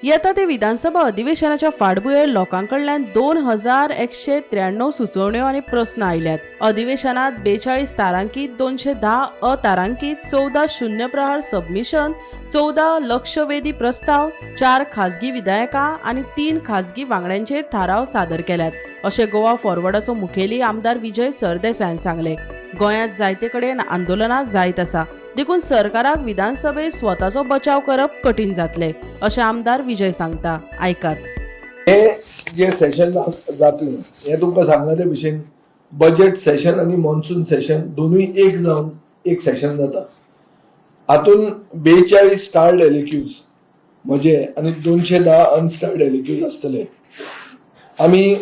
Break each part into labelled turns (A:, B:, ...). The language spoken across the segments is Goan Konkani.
A: येता ते विधानसभा अधिवेशनाच्या फाटभुंयेर लोकां कडल्यान 2193 सुचोवण्यो आनी प्रस्न आयल्यात. अधिवेशनात 42 तारांकीत, 210 अतारांकीत, 14 शून्य प्रहार सबमिशन, 14 लक्षवेधी प्रस्ताव, 4 खाजगी विधेयकां आनी 3 खाजगी वांगड्यांचेर थाराव सादर केल्यात, अशें गोवा फॉरवर्डाचो मुखेली आमदार विजय सरदेसायान सांगलें. गोंयांत जायते कडेन आंदोलनां जायत आसा, देखून सरकाराक विधानसभेत स्वताचो बचाव करप कठीण जातलें, अशें आमदार विजय सांगता. आयकात.
B: हे जे सेशन जातलें, हें तुमकां सांगला ते भशेन बजेट सेशन आनी मॉन्सून सेशन दोनूय एक जावन एक सेशन जाता. हातून 42 स्टार्ड एलएक्यूज म्हजे आनी 210 अनस्टार्ड एलएक्यूज आसतले. आमी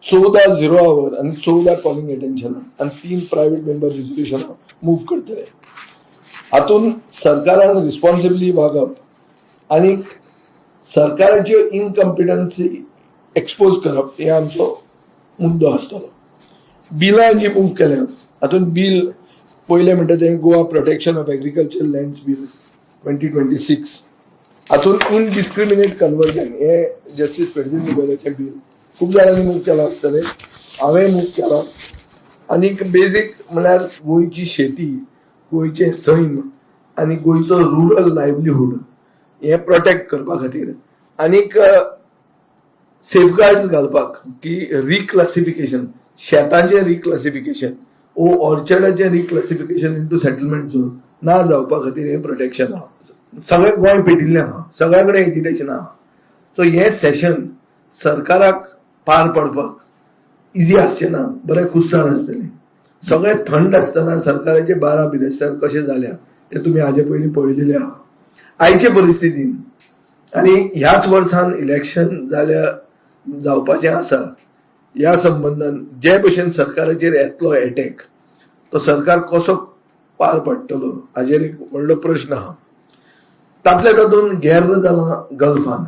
B: 14 झिरो our आनी 14 कॉलिंग एटेन्शनां आनी 3 प्रायव्हेट मेंबर रिजोल्युशनां मूव करतले. हातून सरकारान रिस्पॉन्सिबली वागप आनी सरकाराच्यो इनकम्पिटन्सी एक्सपोज करप हे आमचो मुद्दो आसतलो. बिलां जी मूव केल्या, हातून बील पयलें म्हणटा तें Goa Protection of Agriculture Lands Bill 2026. हातून इनडिस्क्रिमिनेट कन्वर्जन हे जस्टीस फेर्दीन मिगोलाचें बील खूब जाणांनी मूव केलां आसतलें, हांवें मूव केलां. आनीक बेजीक म्हळ्यार गोंयची शेती, गोंयचें सैम आनी गोंयचो रुरल लायवलीहूड हें प्रोटेक्ट करपा खातीर आनीक सेफगार्ड्स घालपाक की रिक्लासिफिकेशन, शेतांचें रिक्लासिफिकेशन ओ ऑर्चर्डाचें रिक्लासिफिकेशन इंटू सेटलमेंट झोन ना जावपा खातीर हें प्रोटेक्शन आहा. सगळें गोंय पेटिल्लें आहा, सगळ्या कडेन एजिटेशन आहा. सो हें सेशन सरकाराक पार पडपाक इजी आसचें ना, बरें कुस्तार आसतलें. सगळें थंड आसतना सरकाराचे 12 बिरेस्तार कशें जाल्या तें तुमी हाजे पयलीं पळयलेलें आहा. आयचे परिस्थितीन आनी ह्याच वर्सान इलेक्शन जाल्या जावपाचें आसा, ह्या संबंदान जे भशेन सरकाराचेर येतलो एटॅक, तो सरकार कसो पार पडटलो हाजेर एक व्हडलो प्रश्न आहा. तातल्या तातूंत गेर्र जालां गल्फान.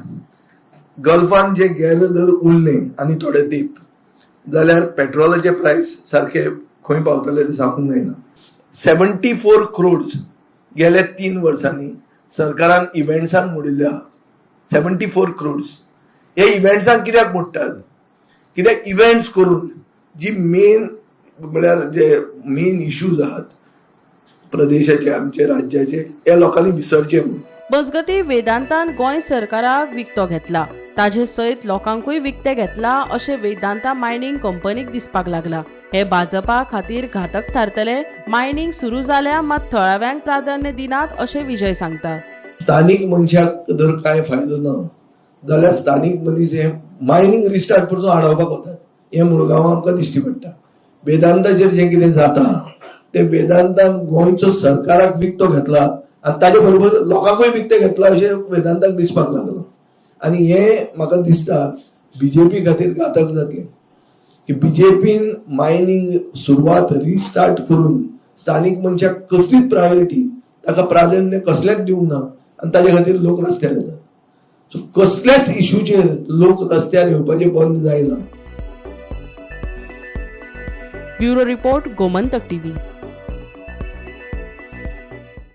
B: गल्फान जे गेर्र जर उरलें आनी थोडे तेंप जाल्यार पेट्रोलाचे प्रायस सारके खंय पावतले ते सांगूंक जायना. 74 क्रोड्स गेल्या 3 वर्सांनी सरकारान इव्हेंट्सान मोडिल्ले आहा. 74 क्रोड्स हे इव्हेंट्सान कित्याक मोडटात? कित्याक इव्हेंट्स करून जी मेन म्हळ्यार जे मेन इश्यूज आहात प्रदेशाचे, आमचे राज्याचे, हे लोकांनी विसरचे म्हणून.
A: मजगती, वेदांतान गोंय सरकाराक विकतो घेतला, ताजे सयत लोकांकूय विकते घेतला अशें वेदांता मायनिंग कंपनीक दिसपाक लागला. हे भाजपा खातीर घातक थारतले. मायनिंग सुरू जाल्या, मात थळाव्यांक प्राधान्य दिनात, अशें विजय सांगता.
B: स्थानीक मनशाक जर कांय फायदो ना जाल्यार स्थानीक मनीस हे मायनींग रिस्टार्ट परतून आडावपाक वतात, हें मुळगांव आमकां दिश्टी पडटा. वेदांताचेर जें कितें जाता तें वेदांतान गोंयचो सरकाराक विकतो घेतला आनी ताजे बरोबर लोकांकूय विकतें घेतला अशें वेदांताक दिसपाक लागलां. आनी हें म्हाका दिसता बीजेपी खातीर घातक जातलें की बीजेपीन मायनींग सुरवात रिस्टार्ट करून स्थानीक मनशाक कसलीच प्रायोरिटी, ताका प्राधान्य कसलेंच दिवंक ना आनी ताजे खातीर लोक रस्त्यार येतात. सो कसल्याच इशूचेर लोक रस्त्यार येवपाचे बंद जायना.
A: Bureau report, Gomantak TV.